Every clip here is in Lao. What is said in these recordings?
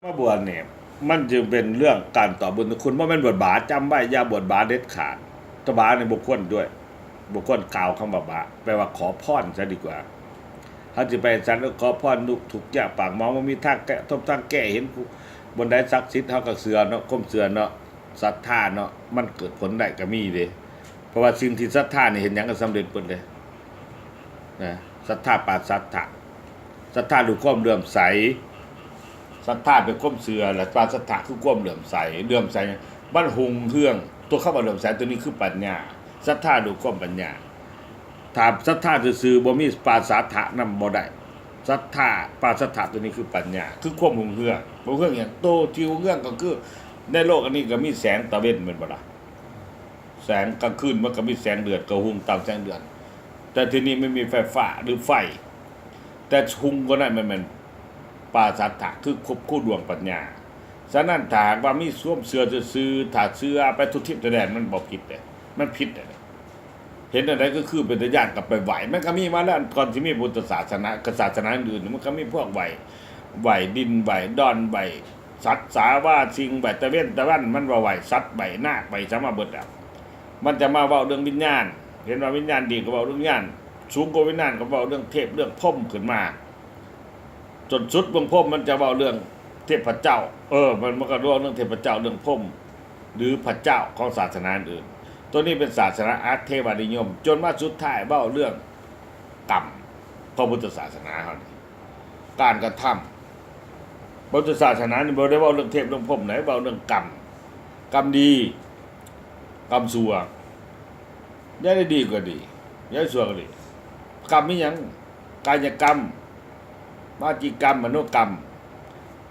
ມາບວດນີ້ ມັນຈຶ່ງເປັນເລື່ອງການຕອບບຸນຄຸນ ບໍ່ແມ່ນບວດບາດ. ຈຳໄວ້ ຢ່າບວດບາດເດັດຂາດ. ຕະບານີ້ບໍ່ຄວນດ້ວຍ ບໍ່ຄວນກ່າວຄຳວ່າບາດ ແປວ່າຂໍພອນຊະດີກວ່າ. ເຮົາຊິໄປສັນ ຂໍພອນ ທຸກຍາກປາກໝອງ ບໍ່ມີທາງແກ້ ທົບທາງແກ້ ເຫັນຜູ້ບ່ອນໃດສັກສິດ ເຮົາກໍເຊື່ອເນາະ ຄວາມເຊື່ອເນາະ ສັດທາເນາະ ມັນເກີດຜົນໄດ້ກໍມີເດ້. ເພາະວ່າສິ່ງທີ່ສັດທານີ້ເຮັດຫຍັງກໍສຳເລັດເບິດເດ້ ນະ ສັດທາປາດສັດທະ ສັດທາດ້ວຍຄວາມເຫຼື້ອມໃສ. ສັດທາເປັນຄວາມເຊື່ອ ແລະ ປາດສັດທະຄືຄວາມເຫຼື້ອມໃສ. ເຫຼື້ອມໃສມັນຮຸ່ງເຮືອງ. ຕົວຄຳວ່າເຫຼື້ອມໃສຕົວນີ້ຄືປັນຍາ ສັດທາດ້ວຍຄວາມປັນຍາ. ຖ້າສັດທາຊື່ໆ ບໍ່ມີປາດສັດທະນຳບໍ່ໄດ້. ສັດທາ ປາດສັດທະຕົວນີ້ຄືປັນຍາ ຄືຄວາມຮຸ່ງເຮືອງ. ຮຸ່ງເຮືອງຫຍັງ? ໂຕທີ່ຮຸ່ງເຮືອງກໍຄືໃນໂລກອັນນີ້ກໍມີແສງຕາເວັນແມ່ນບໍ່ລະ? ແສງກາງຄືນມັນກໍມີແສງເດືອນ ກໍຮຸ່ງຕາມແສງເດືອນ ແຕ່ທີນີ້ມັນມີໄຟຟ້າ ຫຼື ໄຟ ແຕ່ຮຸ່ງກວ່ານັ້ນມັນແມ່ນປາດສັດທະ ຄືຄວບຄູ່ດວງປັນຍາ. ສະນັ້ນ ຖ້າຫາກວ່າມີຄວາມເຊື່ອຊື່ໆ ຖ້າເຊື່ອໄປທຸກທິດທຸກແດນ ມັນບໍ່ຜິດເດ້ ມັນຜິດເດ້. ເຫັນອັນໃດກໍຄືເປັນຕາຢ້ານກໍໄປໄຫວ້ ມັນກໍມີມາແລ້ວ ກ່ອນຊິມີພຸດທະສາສະໜາ ກະສາສະໜາອື່ນໆ ມັນກໍມີພວກໄຫວ້ ໄຫວ້ດິນ ໄຫວ້ດອນ ໄຫວ້ສັດສາວາສິ່ງ ໄຫວ້ຕາເວັນຕາວັນ ມັນວ່າໄຫວ້ສັດ ໄຫວ້ນາກ ໄຫວ້ຫຍັງມາເບິດແລ້ວ. ມັນຈະມາເວົ້າເລື່ອງວິນຍານ ເຫັນວ່າວິນຍານດີກໍເວົ້າເລື່ອງວິນຍານ ສູງກວ່າວິນຍານກໍເວົ້າເລື່ອງເທບເລື່ອງພົມຂຶ້ນມາ ຈົນສຸດເບື້ອງພົມມັນຈະເວົ້າເລື່ອງເທບພະເຈົ້າ ເອີ ມັນ ມັນກໍເວົ້າເລື່ອງເທບພະເຈົ້າ ເລື່ອງພົມ ຫຼື ພະເຈົ້າຂອງສາສະໜາອື່ນ. ໂຕນີ້ເປັນສາສະໜາອາເທວະນິຍົມ ຈົນມາສຸດທ້າຍເວົ້າເລື່ອງກຳ ຂອງພຸດທະສາສະໜາເຮົານີ້ ການກະທຳ. ພຸດທະສາສະໜານີ້ບໍ່ໄດ້ເວົ້າເລື່ອງເທບເລື່ອງພົມໃດ ເວົ້າເລື່ອງກຳ ກຳດີ ກຳຊົ່ວ ຢ່າໄດ້ດີກໍດີ ຢ່າໄດ້ຊົ່ວກໍດີ. ກຳມີຫຍັງ? ກາຍະກຳ ວາຈີກຳ ມະໂນກຳ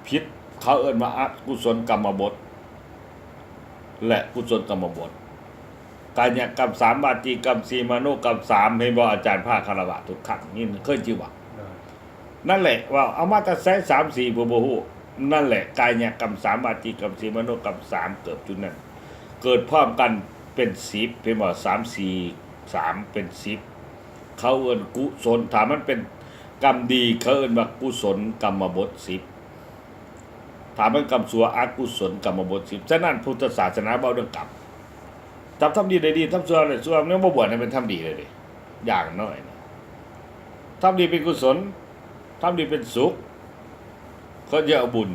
ຜິດ ເຂົາເອີ້ນວ່າອະກຸສົນກຳມະບົດ ແລະ ກຸສົນກຳມະບົດ. ກາຍະກຳສາມ ວາຈີກຳສີ່ ມະໂນກຳສາມ ເຫັນບໍ່? ອາຈານພາຄາລະວະທຸກຄັ້ງ ຍິນເຄີຍຈື່ບໍ່? ໂດຍ ນັ້ນແຫຼະ ເວົ້າເອົາມາແຕ່ໃສ ສາມສີ່ ຜູ້ບໍ່ຮູ້. ນັ້ນແຫຼະ ກາຍະກຳສາມ ວາຈີກຳສີ່ ມະໂນກຳສາມ ເກີດຈຸດນັ້ນ ເກີດພ້ອມກັນເປັນສິບ ເຫັນບໍ່? ສາມ ສີ່ ສາມ ເປັນສິບ ເຂົາເອີ້ນກຸສົນ. ຖ້າມັນເປັນກຳດີ ເຂົາເອີ້ນວ່າກຸສົນກຳມະບົດສິບ ຖ້າມັນກຳຊົ່ວ ອະກຸສົນກຳມະບົດສິບ. ສະນັ້ນ ພຸດທະສາສະໜາເວົ້າເລື່ອງກຳ ຈັບທຳດີໄດ້ດີ ທຳຊົ່ວໄດ້ຊົ່ວ. ແນວບໍ່ບວດໃຫ້ເປັນທຳດີເລີຍເດ້ ຢ່າງໜ້ອຍນະ ທຳດີເປັນກຸສົນ ທຳດີເປັນສຸກ ເຂົາຈະເອົາບຸນ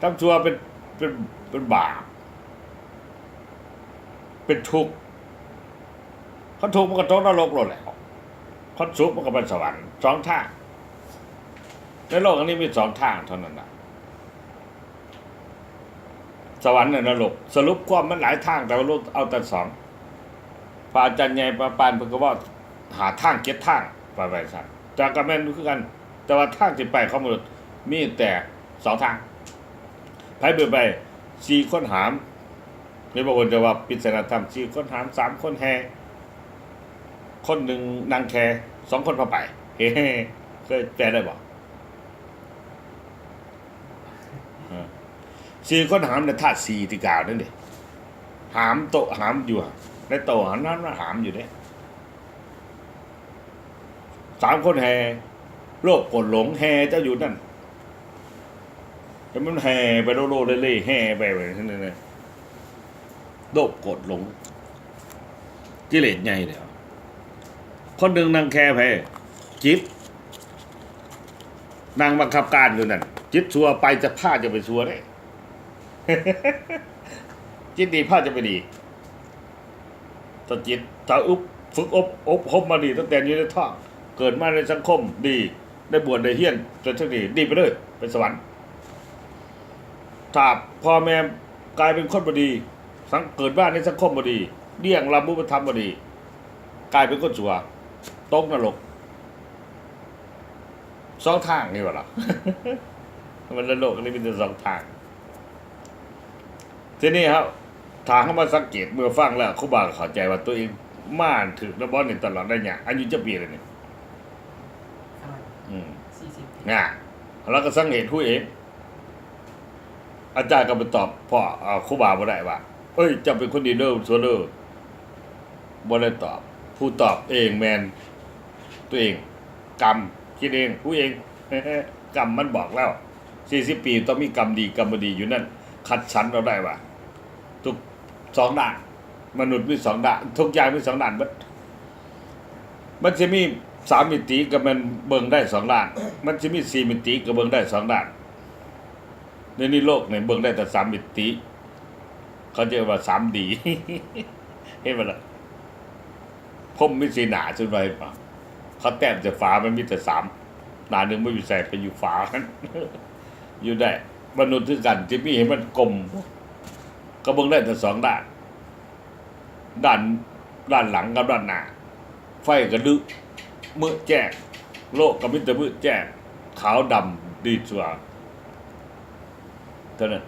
ທຳຊົ່ວເປັນ ເປັນ ເປັນບາບ ເປັນທຸກ. ຄັນທຸກມັນກໍຕົກນະລົກໂລດແຫຼ້ວ ຄັນສຸກມັນກໍໄປສະຫວັນ. ສອງທາງ ໃນໂລກອັນນີ້ມີສອງທາງເທົ່ານັ້ນນະ ສະຫວັນ ແລະ ນະລົກ. ສະຫຼຸບຄວາມມັນຫຼາຍທາງ ແຕ່ວ່າເອົາແຕ່ສອງ. ພະອາຈານໃຫຍ່ປາປານເພິ່ນກໍເວົ້າຫ້າທາງເຈັດທາງ ວ່າໄປຊັ້ນ ແຕ່ກໍແມ່ນຢູ່ຄືກັນ. ແຕ່ວ່າທາງທີ່ໄປຂອງມະນຸດມີແຕ່ສອງທາງ. ໃຜເບິ່ງໄປ ສີ່ຄົນຫາມ ເຫັນບໍ່? ເພິ່ນຈະວ່າປິດສະນາທຳ ສີ່ຄົນຫາມ ສາມຄົນແຫ່ ຄົນໜຶ່ງນັ່ງແຄ່ ສອງຄົນພາໄປ. ເອີ ເຄີຍແປໄດ້ບໍ່? ເອີ ສີ່ຄົນຫາມໃນທາດສີ່ທີ່ກ່າວນັ້ນເດ້ ຫາມໂຕະຫາມຢູ່ ໃນໂຕະຫາມນັ້ນຫາມຢູ່ເດ້. ສາມຄົນແຫ່ ໂລບໂກດຫຼົງແຫ່ເຈົ້າຢູ່ນັ້ນ ແຕ່ມັນແຫ່ໄປໂລໆເລໆ ແຫ່ໄປ ໄປນັ້ນນະ ໂລບໂກດຫຼົງ ກິເລດໃຫຍ່ແລ້ວ. ຄົນໜຶ່ງນັ່ງແຄ່ໃຜ? ຈິດ ນັ່ງບັງຄັບການຢູ່ນັ້ນ. ຈິດຊົ່ວໄປຈະພາເຈົ້າໄປຊົ່ວເດ້ ຈິດດີພາເຈົ້າໄປດີ. ຖ້າຈິດ ຖ້າອຶບ ຝຶກອົບ ອົບຮົມມາດີຕັ້ງແຕ່ຢູ່ໃນທ້ອງ ເກີດມາໃນສັງຄົມດີ ໄດ້ບວດໄດ້ຮຽນຈົນເຖິງນີ້ ດີໄປເລີຍ ໄປສະຫວັນ. ຖ້າພໍ່ແມ່ກາຍເປັນຄົນບໍ່ດີ ສັງ ເກີດມາໃນສັງຄົມບໍ່ດີ ລ້ຽງລຳບຸບປະທຳບໍ່ດີ ກາຍເປັນຄົນຊົ່ວ ຕົກນະລົກ. ສອງທາງນີ້ວ່າລະ ມັນໃນໂລກນີ້ມີແຕ່ສອງທາງ. ທີນີ້ເຮົາ ຖ້າເຮົາມາສັງເກດເມື່ອຟັງແລ້ວ ຄູບາກໍເຂົ້າໃຈວ່າຕົວເອງມາຖືກແລ້ວບໍ່ນີ້ ຕະຫຼອດໄລຍະ ອາຍຸຈັກປີແລ້ວນີ້? ອືມ ສີ່ສິບ ນະ ແລ້ວກໍສັງເກດຮູ້ເອງ. ອາຈານກໍໄປຕອບພໍ່ ເອີ ຄູບາບໍ່ໄດ້ວ່າ ເອີຍ ເຈົ້າເປັນຄົນດີເດີ ຊົ່ວເດີ ບໍ່ໄດ້ຕອບ. ຜູ້ຕອບເອງແມ່ນຕົວເອງ ກຳ ຄິດເອງ ຮູ້ເອງ ກຳມັນບອກແລ້ວ. ສີ່ສິບປີ ຕ້ອງມີກຳດີກຳບໍ່ດີຢູ່ນັ້ນ ຄັດສັນເອົາໄດ້ວ່າ ທຸກສອງດ້ານ ມະນຸດມີສອງດ້ານ ທຸກຢ່າງມີສອງດ້ານເບິດ. ມັນຊິມີສາມມິຕິກໍແມ່ນເບິ່ງໄດ້ສອງດ້ານ ມັນຊິມີສີ່ມິຕິກໍເບິ່ງໄດ້ສອງດ້ານ. ດຽວນີ້ໂລກນີ້ເບິ່ງໄດ້ແຕ່ສາມມິຕິ ເຂົາເອີ້ນວ່າສາມດີ ເຫັນບໍ່ລະ? ພົມມີສີ່ໜ້າ ເຂົາແຕ້ມໃສ່ຝາ ມັນມີແຕ່ສາມ ໜ້າໜຶ່ງມັນຢູ່ໃສ ໄປຢູ່ຝາ ຢູ່ໄດ້. ມະນຸດຄືກັນ ທີ່ມີໃຫ້ມັນກົມ ກໍເບິ່ງໄດ້ແຕ່ສອງດ້ານ ດ້ານ ດ້ານຫຼັງກັບດ້ານໜ້າ. ໄຟກໍລຶ ມື້ແຈ້ງ ໂລກກໍມີແຕ່ມື້ແຈ້ງ ຂາວດຳດີຊົ່ວ ເທົ່ານັ້ນ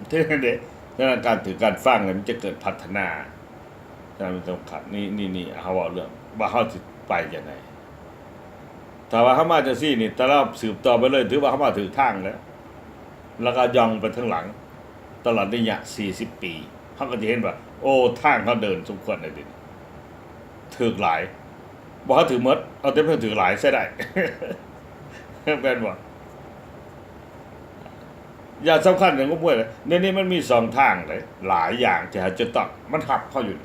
ເທົ່ານັ້ນເດ້. ສະນັ້ນການຖືການຟັງນີ້ ມັນຈະເກີດພັດທະນາ ສະນັ້ນມັນສຳຄັນ. ນີ້ ນີ້ ນີ້ ເຮົາເວົ້າເລື່ອງວ່າເຮົາຊິໄປຈັ່ງໃດ. ຖ້າວ່າເຮົາມາຈັ່ງຊີ້ນີ້ ຖ້າເຮົາສືບຕໍ່ໄປເລີຍ ຖືວ່າເຮົາມາຖືກທາງແລ້ວ ແລ້ວກໍຢ່ອງໄປທາງຫຼັງ ຕະຫຼອດໄລຍະສີ່ສິບປີ ເຮົາກໍຈະເຫັນວ່າ ໂອ້ ທາງເຮົາເດີນສົມຄວນແລ້ວເດ ຖືກຫຼາຍ. ບໍ່ ເຮົາຖືກໝົດ ເອົາແຕ່ເພິ່ນຖືກຫຼາຍໃຊ້ໄດ້ ແມ່ນບໍ່? ຢ່າງສຳຄັນຢ່າງງົມງວຍ ດຽວນີ້ມັນມີສອງທາງເດ້ ຫຼາຍຢ່າງທີ່ເຮົາຈະຕ້ອງ ມັນຮັບເຮົາຢູ່.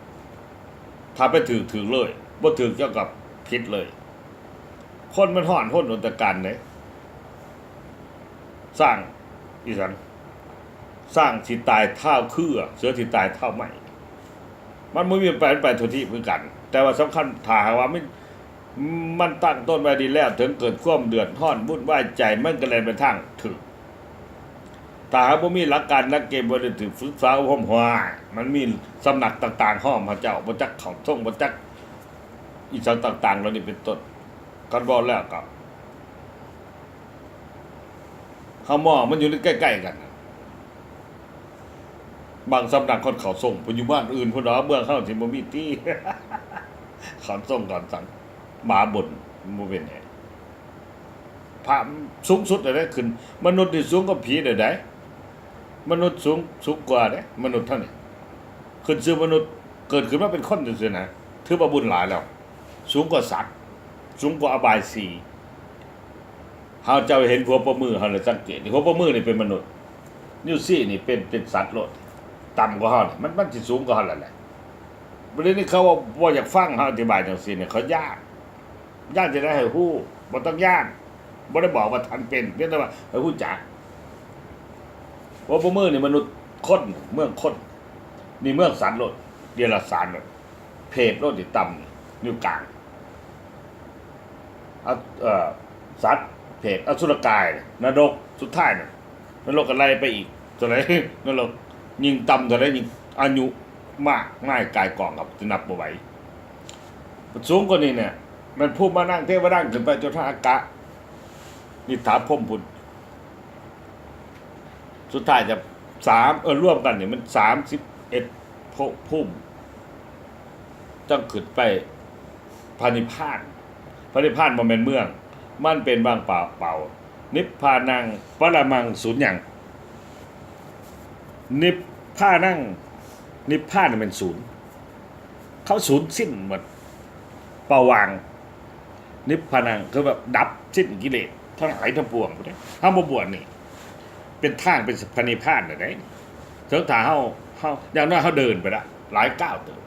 ຖ້າໄປຖືກ ຖືກເລີຍ ບໍ່ຖືກ ເຈົ້າກໍຜິດເລີຍ. ຄົນມັນຮ້ອນຮົນອຸນຕະການເດ້ ຊ້າງອີ່ສັງ ຊ້າງຊິຕາຍທ້າວເຄືອ ເສືອຊິຕາຍທ້າວໄມ້. ມັນບໍ່ມີໄປ ໄປທົ່ວທີບຄືກັນ. ແຕ່ວ່າສຳຄັນ ຖ້າຫາກວ່າມັນ ມັນຕັ້ງຕົ້ນໄວ້ດີແລ້ວ ເຖິງເກີດຄວາມເດືອດຮ້ອນວຸ່ນວາຍໃຈ ມັນກໍແລ່ນໄປທາງຖືກ. ຖ້າຫາກບໍ່ມີຫຼັກການຫຼັກເກນ ບໍ່ໄດ້ຖືກຝຶກສາອົບຮົມ ຫ້ວຍ ມັນມີສຳນັກຕ່າງໆ ຫ້ອມເຂົາເຈົ້າ ບໍ່ຈັກເຂົ້າຊົງ ບໍ່ຈັກອີ່ຫຍັງຕ່າງໆ ເຫຼົ່ານີ້ເປັນຕົ້ນ. ຄັນເວົ້າແລ້ວກໍ ເຮົາມອງມັນຢູ່ໃກ້ໆ ກັນ. ບາງສຳນັກເຂົາເຂົ້າຊົງໄປຢູ່ບ້ານອື່ນພຸ້ນດອກ ເມືອງເຮົາຊິບໍ່ມີຕິ ເຂົ້າຊົງເຂົ້າສັງ ໝາບົນ ມັນບໍ່ເປັນຫຍັງ. ພະສູງສຸດແລ້ວເດ້ ຂຶ້ນ ມະນຸດນີ້ສູງກວ່າຜີແລ້ວໃດ໋ ມະນຸດສູງ ສູງກວ່າເດ້ ມະນຸດເຮົານີ້ ຂຶ້ນຊື່ມະນຸດ ເກີດຂຶ້ນມາເປັນຄົນຊື່ໆ ນະ ຖືວ່າບຸນຫຼາຍແລ້ວ ສູງກວ່າສັດ ສູງກວ່າອະບາຍສີ່. ເຮົາເຈົ້າເຫັນຫົວປະມືເຮົາແລ້ວສັງເກດ ຫົວປະມືນີ້ເປັນມະນຸດ ນິ້ວຊີ້ນີ້ເປັນ ເປັນສັດໂລດ ຕ່ຳກວ່າເຮົານີ້ ມັນ ມັນຊິສູງກວ່າເຮົາແລ້ວແຫຼະ. ບັດນີ້ເຂົາບໍ່ ບໍ່ຢາກຟັງເຮົາອະທິບາຍຈັ່ງຊີ້ນີ້ ເຂົາຢ້ານ. ຢ້ານຈັ່ງໃດໃຫ້ຮູ້ ບໍ່ຕ້ອງຢ້ານ ບໍ່ໄດ້ບອກວ່າທ່ານເປັນ ພຽງແຕ່ວ່າໃຫ້ຮູ້ຈັກ. ຫົວປະມືນີ້ມະນຸດຄົນ ເມືອງຄົນ ນີ້ເມືອງສັດໂລດ ເດຍລະສານໂລດ ເຜດໂລດນີ້ຕ່ຳ ນິ້ວກາງ ອະ ເອີ ສັດ ເຜດ ອະສຸລະກາຍ ນະລົກ ສຸດທ້າຍນະ ນະລົກກໍໄລ່ໄປອີກ ເທົ່າໃດ ນະລົກ ຍິ່ງຕ່ຳເທົ່າໃດ ຍິ່ງອາຍຸມາກມາຍກາຍກອງ ກໍຈະນັບບໍ່ໄຫວ. ສູງກວ່ານີ້ແນ່ ແມ່ນພູມມານັງເທວະດັງ ຂຶ້ນໄປຈົນຮອດອາກາດ ນິດຖາພົມພຸ້ນ. ສຸດທ້າຍຈະສາມ ເອີ ລວມກັນນີ້ມັນສາມສິບເອັດ ພູ ພູມ ຈັ່ງຂຶ້ນໄປພະນິບພານ. ພະນິບພານບໍ່ແມ່ນເມືອງ ມັນເປັນຫວ່າງປ່າເປົ່າ. ນິບພານັງປະລະມັງສູນຍັງ ນິບພານັງ ນິບພານແມ່ນສູນ ເຂົາສູນສິ້ນໝົດ ປະຫວ່າງ ນິບພານັງ ຄືແບບດັບສິ້ນກິເລດທັງຫຼາຍທັງປວງພຸ້ນເດ້. ເຮົາມາບວດນີ້ ເປັນທາງໄປພະນິບພານແລ້ວເດ້. ເຖິງຖ້າເຮົາ ເຮົາ ຢ່າງໜ້ອຍເຮົາເດີນໄປລະ ຫຼາຍກ້າວເຕີບ.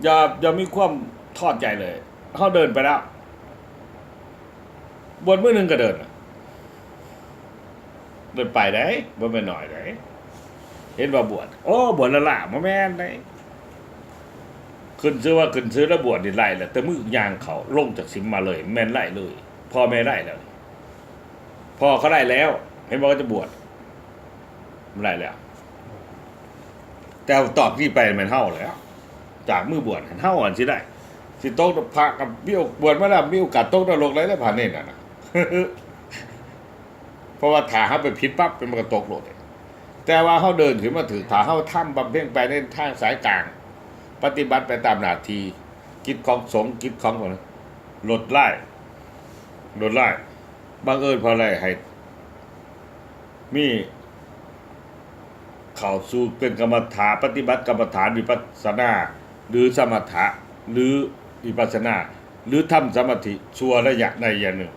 ຢ່າ ຢ່າມີຄວາມທໍ້ໃຈເລີຍ ເຮົາເດີນໄປແລ້ວ. ບວດມື້ໜຶ່ງກໍເດີນ ເດີນໄປໄດ໋ ບໍ່ແມ່ນໜ້ອຍໄດ໋. ເຫັນວ່າບວດ ໂອ້ ບວດລ້າໆ ບໍ່ແມ່ນໄດ໋. ຂຶ້ນຊື່ວ່າຂຶ້ນຊື່ແລ້ວບວດນີ້ໄດ້ແລ້ວ ແຕ່ມື້ຍ່າງເຂົ້າລົງຈາກສິມມາເລີຍ ແມ່ນໄດ້ເລີຍ ພໍ່ແມ່ໄດ້ແລ້ວ ພໍ່ເຂົາໄດ້ແລ້ວ ເຫັນບໍ່ ເຂົາຈະບວດ ໄດ້ແລ້ວ. ແຕ່ຕອກນີ້ໄປແມ່ນເຮົາແລ້ວ ຈາກມື້ບວດເຮົາອັນຊິໄດ້ ຊິຕົກ ພະກັບມີໂອ ບວດມາແລ້ວມີໂອກາດຕົກນະລົກໄດ້ເດ້ ພະເນນນະ. ເພາະວ່າຖ້າເຮົາໄປຜິດປັບ ມັນກໍຕົກໂລດເດ້. ແຕ່ວ່າເຮົາເດີນຂຶ້ນມາຖືກ ຖ້າເຮົາທຳບຳເພັງໄປໃນທາງສາຍກາງ ປະຕິບັດໄປຕາມໜ້າທີ່ ກິດຂອງສົງ ກິດຂອງ ລົດລ້າຍ ລົດລ້າຍ ບັງເອີນເພາະໄດ້ໃຫ້ ມີເຂົ້າສູ່ເປັນກຳມະຖານ ປະຕິບັດກຳມະຖານວິປັດສະນາ ຫຼື ສະມະຖະ ຫຼື ວິປັດສະນາ ຫຼື ທຳສະມາທິຊົ່ວໄລຍະໃດໄລຍະໜຶ່ງ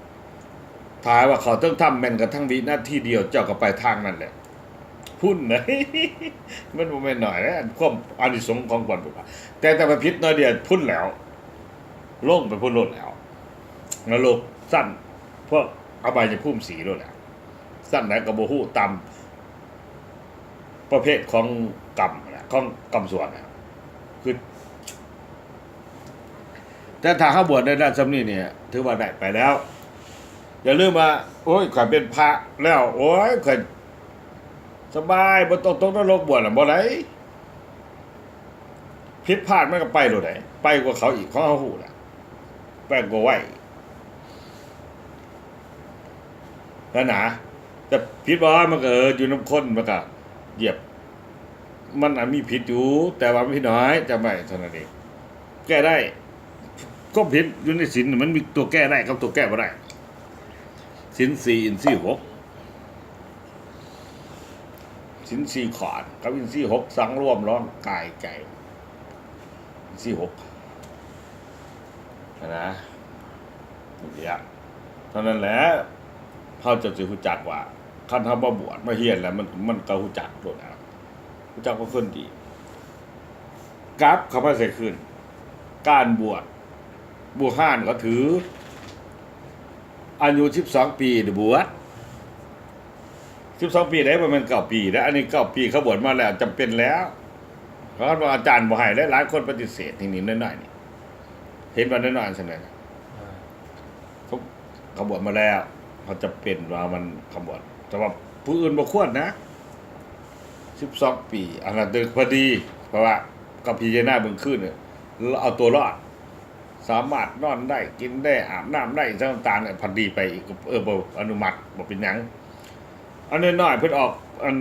ຖ້າວ່າເຂົ້າເຖິງຖ້ຳແມ່ນກະທັ່ງວິນາທີດຽວ ເຈົ້າກະໄປທາງນັ້ນແຫຼະ ພຸ້ນນະ ມັນບໍ່ແມ່ນໜ້ອຍເດ້ ຄວາມອານິສົງຂອງການບວດ ແຕ່ ແຕ່ວ່າຜິດໜ້ອຍດຽວພຸ້ນແລ້ວ ລົງໄປພຸ້ນໂລດແລ້ວ ນະລົກຊັ້ນພວກອະບາຍຍະພູມສີ່ໂລດແຫຼະ ຊັ້ນໃດກະບໍ່ຮູ້ ຕາມປະເພດຂອງກຳນະ ຂອງກຳສ່ວນນະ ຄື ແຕ່ຖ້າເຮົາບວດໄດ້ແລ້ວຊ່ຳນີ້ນີ້ ຖືວ່າໄດ້ໄປແລ້ວ. ຢ່າລືມວ່າ ໂອ້ຍ ຂ້ອຍເປັນພະແລ້ວ ໂອ້ຍ ຂ້ອຍສະບາຍ ບໍ່ຕ້ອງຕົກນະລົກ ບວດນະບໍ່ໄດ້ ຜິດພາດມັນກະໄປໂລດໃດ໋ ໄປກວ່າເຂົາອີກ ເຂົາເຮົາຮູ້ແຫຼະ ໄປກວ່າໄວ ຫັ້ນນະ ແຕ່ຜິດບໍ່ ມັນກະ ເອີ ຢູ່ນຳຄົນ ມັນກະຢຽບ ມັນອາດມີຜິດຢູ່ ແຕ່ວ່າມັນຜິດໜ້ອຍ ຈຳໄວ້ເທົ່ານັ້ນເອງ ແກ້ໄດ້ ຄວາມຜິດຢູ່ໃນສິນ ມັນມີຕົວແກ້ໄດ້ກັບຕົວແກ້ບໍ່ໄດ້ ສິນສີ່ ອິນຊີຫົກ ສິນສີ່ຂອດກັບອິນຊີຫົກ ສັງລວມລອງກາຍໃຈ ອິນຊີຫົກ ຫັ້ນນະ ນີ້ລະ ເທົ່ານັ້ນແຫຼະ ເຮົາຈະຊິຮູ້ຈັກວ່າ ຄັນເຮົາມາບວດມາຮຽນແລ້ວ ມັນ ມັນກະຮູ້ຈັກໂລດແລ້ວ ຮູ້ຈັກວ່າຄົນດີ ກັບເຂົ້າມາໃສ່ຄືນ ການບວດ ບູຮານເຂົາຖື ອາຍຸສິບສອງປີໄດ້ບວດ ສິບສອງປີເດ້ ບໍ່ແມ່ນເກົ້າປີເດ້ ອັນນີ້ເກົ້າປີ ເຂົາບວດມາແລ້ວ ຈຳເປັນແລ້ວ ເຂົາວ່າອາຈານບໍ່ໃຫ້ເດ້ ຫຼາຍຄົນປະຕິເສດ ນີ້ໆ ນ້ອຍໆ ນີ້ ເຫັນວ່ານ້ອຍໆ ຊັ້ນແຫຼະ ເຂົາບວດມາແລ້ວ ເຂົາຈຳເປັນວ່າມັນ ເຂົາບວດ ແຕ່ວ່າຜູ້ອື່ນບໍ່ຄວນນະ ສິບສອງປີ ອັນນັ້ນຖືກພໍດີ ເພາະວ່າກະພິຈາລະນາເບິ່ງຄືນ ເອົາຕົວລອດ ສາມາດນອນໄດ້ ກິນໄດ້ ອາບນ້ຳໄດ້ ອີ່ຫຍັງຕ່າງໆ ພັດດີໄປອີກ ເອີ ບໍ່ອະນຸມັດ ບໍ່ເປັນຫຍັງ ອັນນ້ອຍໆ ເພິ່ນອອກ ອັນ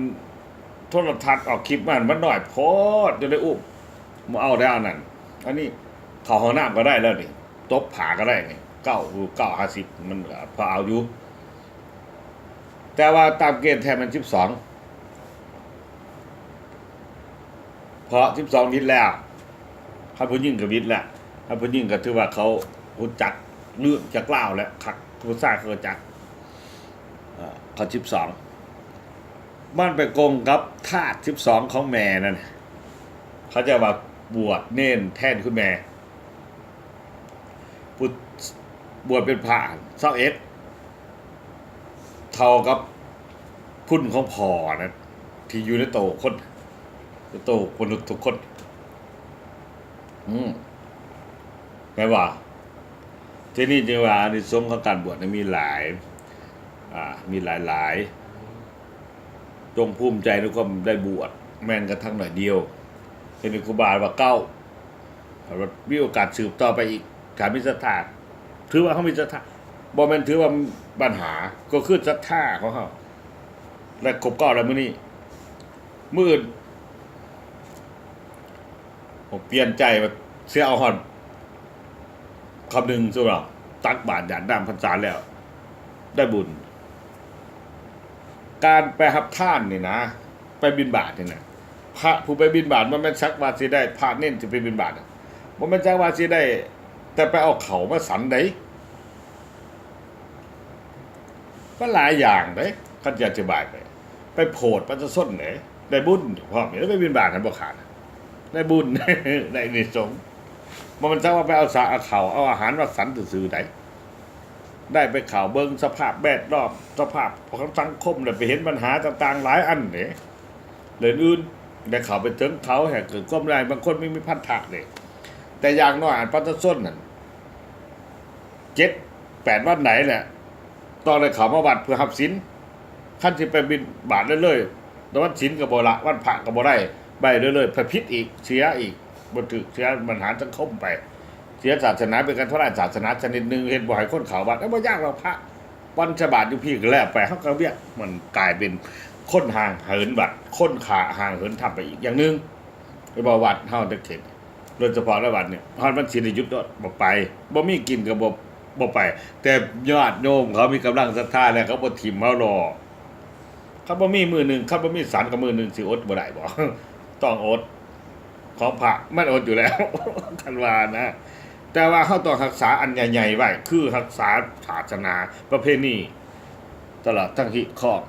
ໂທລະທັດ ອອກຄລິບມາ ມັນນ້ອຍໂພດ ຈົນໄດ້ອຸ້ມ ບໍ່ເອົາແລ້ວອັນນັ້ນ ອັນນີ້ເຂົ້າຫ້ອງນ້ຳກະໄດ້ແລ້ວນີ້ ຕົບຜ້າກະໄດ້ນີ້ ເກົ້າ ເກົ້າຫ້າສິບ ມັນກະພໍເອົາຢູ່ ແຕ່ວ່າຕາມເກນແທ້ແມ່ນສິບສອງ ເພາະສິບສອງວິດແລ້ວ ຄັນຜູ້ຍິງກະວິດແລ້ວ ຄັນຜູ້ຍິງກະຖືວ່າເຂົາຮູ້ຈັກເລື່ອງຈັກລາວແລ້ວ ຄັກ ຜູ້ຊາຍເຂົາກະຈັກ ເອີ ເຂົາສິບສອງ ມັນໄປກົງກັບທາດສິບສອງຂອງແມ່ນັ້ນ ເຂົາເຈົ້າວ່າບວດເນນແທນຄຸນແມ່ ຜູ້ບວດເປັນພະຊາວເອັດ ເທົ່າກັບຄຸນຂອງພໍ່ນະ ທີ່ຢູ່ໃນໂຕຄົນ ໃນໂຕມະນຸດທຸກຄົນ ອືມ ແມ່ນບໍ່? ທີນີ້ຈຶ່ງວ່າອານິສົງຂອງການບວດນີ້ມີຫຼາຍ ອາ ມີຫຼາຍໆ ຈົ່ງພູມໃຈໃນຄວາມໄດ້ບວດ ແມ່ນກະທັ່ງໜ້ອຍດຽວ ທີນີ້ຄູບາວ່າເກົ້າ ຖ້າວ່າມີໂອກາດສືບຕໍ່ໄປອີກ ຖ້າມີສັດທາ ຖືວ່າເຮົາມີສັດທາ ບໍ່ແມ່ນຖືວ່າບັນຫາ ກະຄືສັດທາຂອງເຮົາ ແລະ ຄົບເກົ້າແລ້ວມື້ນີ້ ມື້ອື່ນ ໂອ ປ່ຽນໃຈວ່າຊິເອົາຮອດຄຳໜຶ່ງ ສົມມຸດວ່າຕັກບາດຢາດນ້ຳພັນສາແລ້ວ ໄດ້ບຸນ ການໄປຮັບທານນີ້ນະ ໄປບິນບາດນີ້ນະ ພະຜູ້ໄປບິນບາດ ບໍ່ແມ່ນສັກວ່າຊິໄດ້ ພະເນນທີ່ໄປບິນບາດນະ ບໍ່ແມ່ນສັກວ່າຊິໄດ້ ແຕ່ໄປເອົາເຂົ້າມາສັນໃດ໋ ມັນຫຼາຍຢ່າງເດ້ ຄັນຈະອະທິບາຍໄປ ໄປໂຜດປະຊາຊົນເດ້ ໄດ້ບຸນພ້ອມ ໄປບິນບາດຫັ້ນບໍ່ຂາດ ໄດ້ບຸນ ໄດ້ອານິສົງ ບໍ່ແມ່ນສັກວ່າໄປເອົາສາ ເອົາເຂົ້າ ເອົາອາຫານມາສັນຊື່ໆໃດ໋ ໄດ້ໄປເຂົ້າເບິ່ງສະພາບແວດລ້ອມ ສະພາບຂອງສັງຄົມ ໄດ້ໄປເຫັນບັນຫາຕ່າງໆຫຼາຍອັນເດ້ ເລື່ອງອື່ນ ໄດ້ເຂົ້າໄປເຖິງເຂົາ ໃຫ້ເກີດຄວາມໄດ້ ບາງຄົນມີ ມີພັນທະເດ້ ແຕ່ຢ່າງໜ້ອຍ ອັນປະຊາຊົນນັ້ນ ເຈັດແປດວັນໃດແຫຼະ ຕ້ອງໄດ້ເຂົ້າມາວັດເພື່ອຮັບສິນ ຄັນຊິໄປບິນບາດເລີຍໆ ແຕ່ວັນສິນກະບໍ່ລະ ວັນພະກະບໍ່ໄດ້ ໄປເລື້ອຍໆ ໄປຜິດອີກ ເສຍອີກ ບໍ່ຖືກ ເສຍບັນຫາສັງຄົມໄປ ເສຍສາສະໜາ ເປັນການທຳລາຍສາສະໜາຊະນິດໜຶ່ງ ເຮັດບໍ່ໃຫ້ຄົນເຂົ້າວັດ ແລ້ວບໍ່ຍາກດອກພະ ວັນໃສ່ບາດຢູ່ພີ້ກະແລ້ວໄປ ເຮົາກະວຽກ ມັນກາຍເປັນຄົນຫ່າງເຫີນວັດ ຄົນຂ້າຫ່າງເຫີນທຳໄປອີກຢ່າງໜຶ່ງ ແມ່ນບໍ່? ວັດເຮົາຈັກເຂດ ໂດຍສະເພາະໃນວັດນີ້ ຮອດວັນສິນນີ້ຢຸດໂລດ ບໍ່ໄປ ບໍ່ມີກິນກະບໍ່ ບໍ່ໄປ ແຕ່ຍາດໂຍມເຂົາມີກຳລັງສັດທາແລ້ວ ເຂົາບໍ່ຖິ້ມເຮົາດອກ ຄັນບໍ່ມີມື້ໜຶ່ງ ຄັນບໍ່ມີສັນກະມື້ໜຶ່ງ ຊິອົດບໍ່ໄດ້ບໍ? ຕ້ອງອົດ ຂອງພະມັນອົດຢູ່ແລ້ວ ຄັນວ່ານະ ແຕ່ວ່າເຮົາຕ້ອງຮັກສາອັນໃຫຍ່ໆໄວ້ ຄືຮັກສາສາສະໜາ ປະເພນີ ຕະຫຼາດທັງຮີດຄອງ